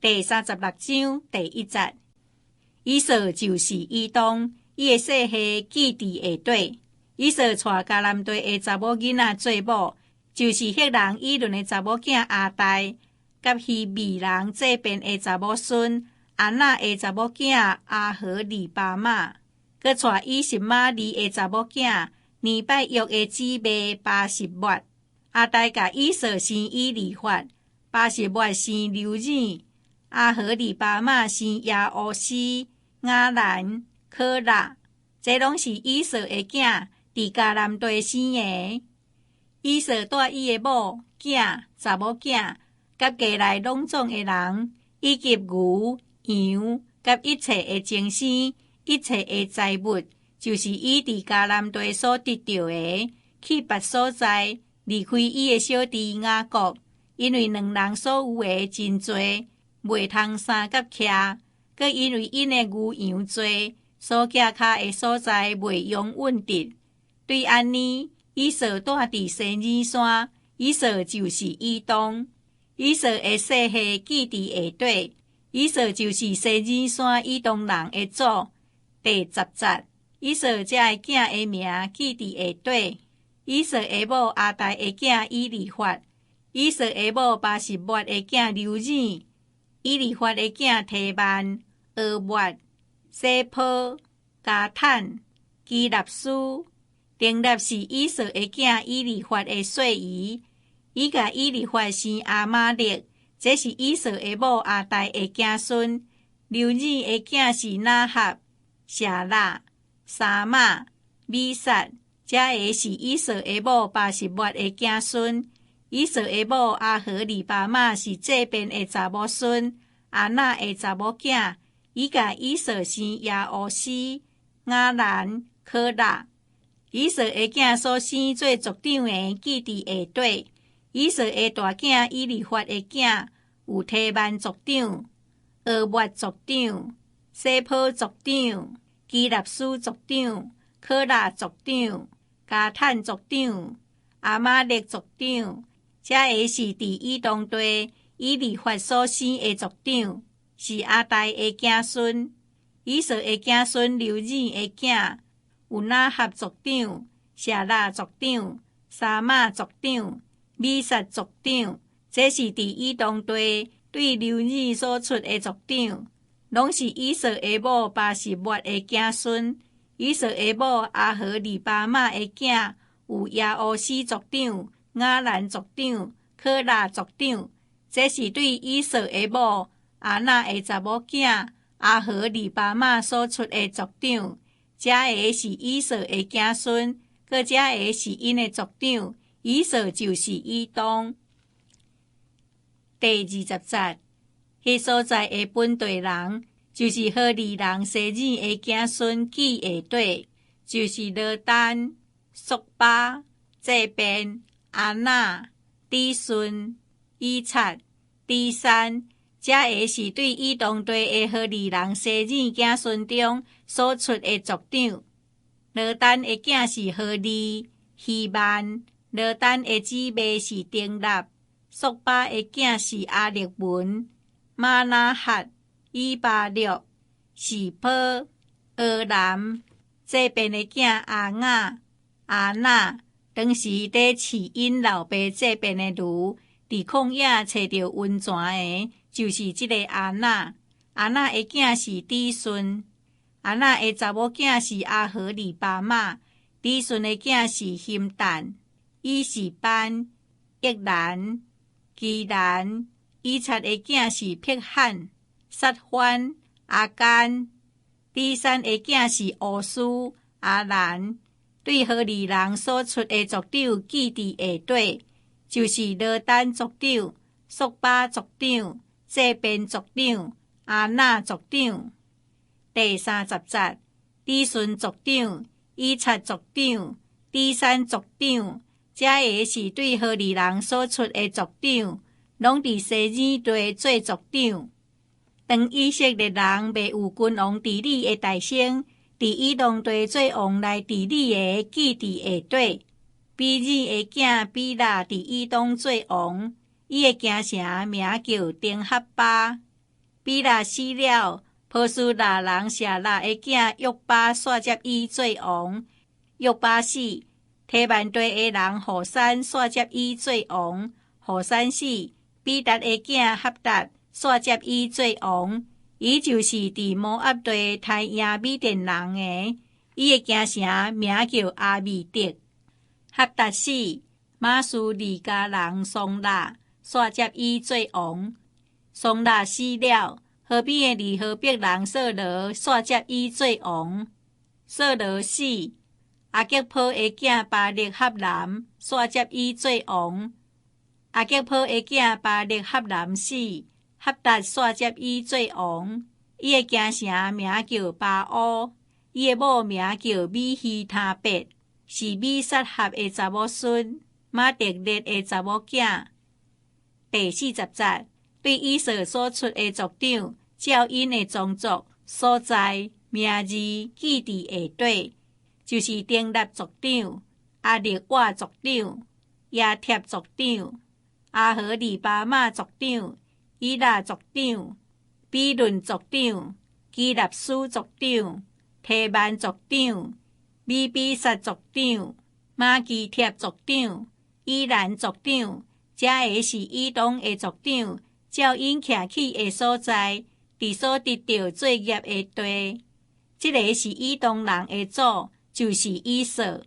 第36章第1節，以掃就是以東，伊的世系記佇下底。以掃娶迦南地的查某囡仔做某，就是赫人以倫的查某囝亞大，佮希未人這便的查某孫按那的查某囝阿何利巴瑪，閣娶以實瑪利的查某囝尼拜約的姊妹巴實抹。亞大共以掃生以利法，巴實抹生流耳，阿何利巴瑪生耶烏斯、雅蘭、可拉，這攏是以掃的囝，佇迦南地生的。以掃帶伊的某、囝、查某囝，佮家內攏總的人，以及牛、羊，佮一切的精牲、一切的財物，就是伊佇迦南地所得著的，去別所在，離開伊的小弟雅各，因為兩人所有的真濟，袂通三佮徛，閣因為𪜶的牛羊濟，所行跤的所在袂容穩得。對按呢，以掃住佇西珥山，以掃就是以東。以掃的世系記佇下底，以掃就是西珥山以東人的祖。第10節，以掃這个囝的名記佇下底。以掃的某亞大的囝以利法，以掃的某巴實抹的囝流耳，以利法的囝提曼、俄抹、洗波、迦坦、基納斯。定納是以掃的囝以利法的細姨，伊共以利法生亞瑪力，這是以掃的某亞大的子孫。流耳的囝是拿合、謝拉、沙瑪、米薩，這个是以掃的某巴實抹的子孫。以掃的某阿何利巴瑪是這便的查某孫，按那的查某囝，伊共以掃生耶烏斯、雅蘭、可拉。以掃的囝所生做族長的記佇下底。以掃的大囝以利法的囝有提曼族長、俄抹族長、洗波族長、基納斯族長、可拉族長、迦坦族長、亞瑪力族長。這个是佇以東地以利法所生的族長，是亞大的子孫。以掃的子孫流耳的囝有拿合族長、謝拉族長、沙瑪族長、米薩族長，這是佇以東地對流耳所出的族長，攏是以掃的某巴實抹的子孫。以掃的某阿何利巴瑪的囝有耶烏斯族長、雅蘭族長、可拉族長，這是對以掃的某按那的查某囝阿何利巴瑪所出的族長。這个是以掃的子孫，閣這个是𪜶的族長。以掃就是以東。第20節，彼所在的本地人，就是何利人西珥的子孫記下底，就是羅丹、索巴、這便、按那、底順、以察、底珊。這个是對以東地的何利人西珥子孫中所出的族長。羅丹的囝是何利、希曼。羅丹的姊妹是丁納。索巴的囝是亞力文、瑪拿哈、以巴略、示波、俄南。這便的囝阿雅、阿那，當時佇飼𪜶老爸這便的驢，佇曠野揣著溫泉的，就是這个阿那。阿那的囝是底順，阿那的查某囝是阿何利巴瑪，底順的囝是欣但、以示班、益蘭、基蘭。以察的囝是癖罕、撒番、阿干。底珊的囝是烏斯、阿蘭。對何利人所出的族長記佇下底，就是羅丹族長、索巴族長、這便族長、按那族長。第30節，底順族長、以察族長、底珊族長，這个是對何利人所出的族長，攏佇西珥地做族長。當以色列人未有君王治理的大先，佇以東地做王來治理的記佇下底。比珥的囝比臘佇以東做王，伊的京城名叫丁哈巴。比拉死了，波斯拉人舍辣的囝約巴煞接伊做王。約巴死，提幔地的人戶珊煞接伊做王。戶珊死，比達的囝哈達煞接伊做王。伊就是佇摩押地刣贏米甸人的。伊的京城名叫亞米得。哈達死，瑪斯利迦人桑辣煞接伊做王。桑辣死了，河邊的利河伯人掃羅煞接伊做王。掃羅死，亞吉波的囝巴力哈南煞接伊做王。亞吉波的囝巴力哈南死，哈達煞接伊做王。伊的京城名叫巴烏，伊的某名叫米希他伯，是米撒合的查某孫，瑪特列的查某囝。第40節，對以掃所出的族長，照𪜶的宗族所在名字記佇下底，就是丁納族長、亞力瓦族長、耶帖族長、阿何利巴瑪族長、以拉族長、比倫族長、基納斯族長、提曼族長、米比薩族長、瑪基帖族長、以蘭族長，這个是以東的族長，照𪜶徛起的所在，佇所得著做業的地。這个是以東人的祖，就是以掃。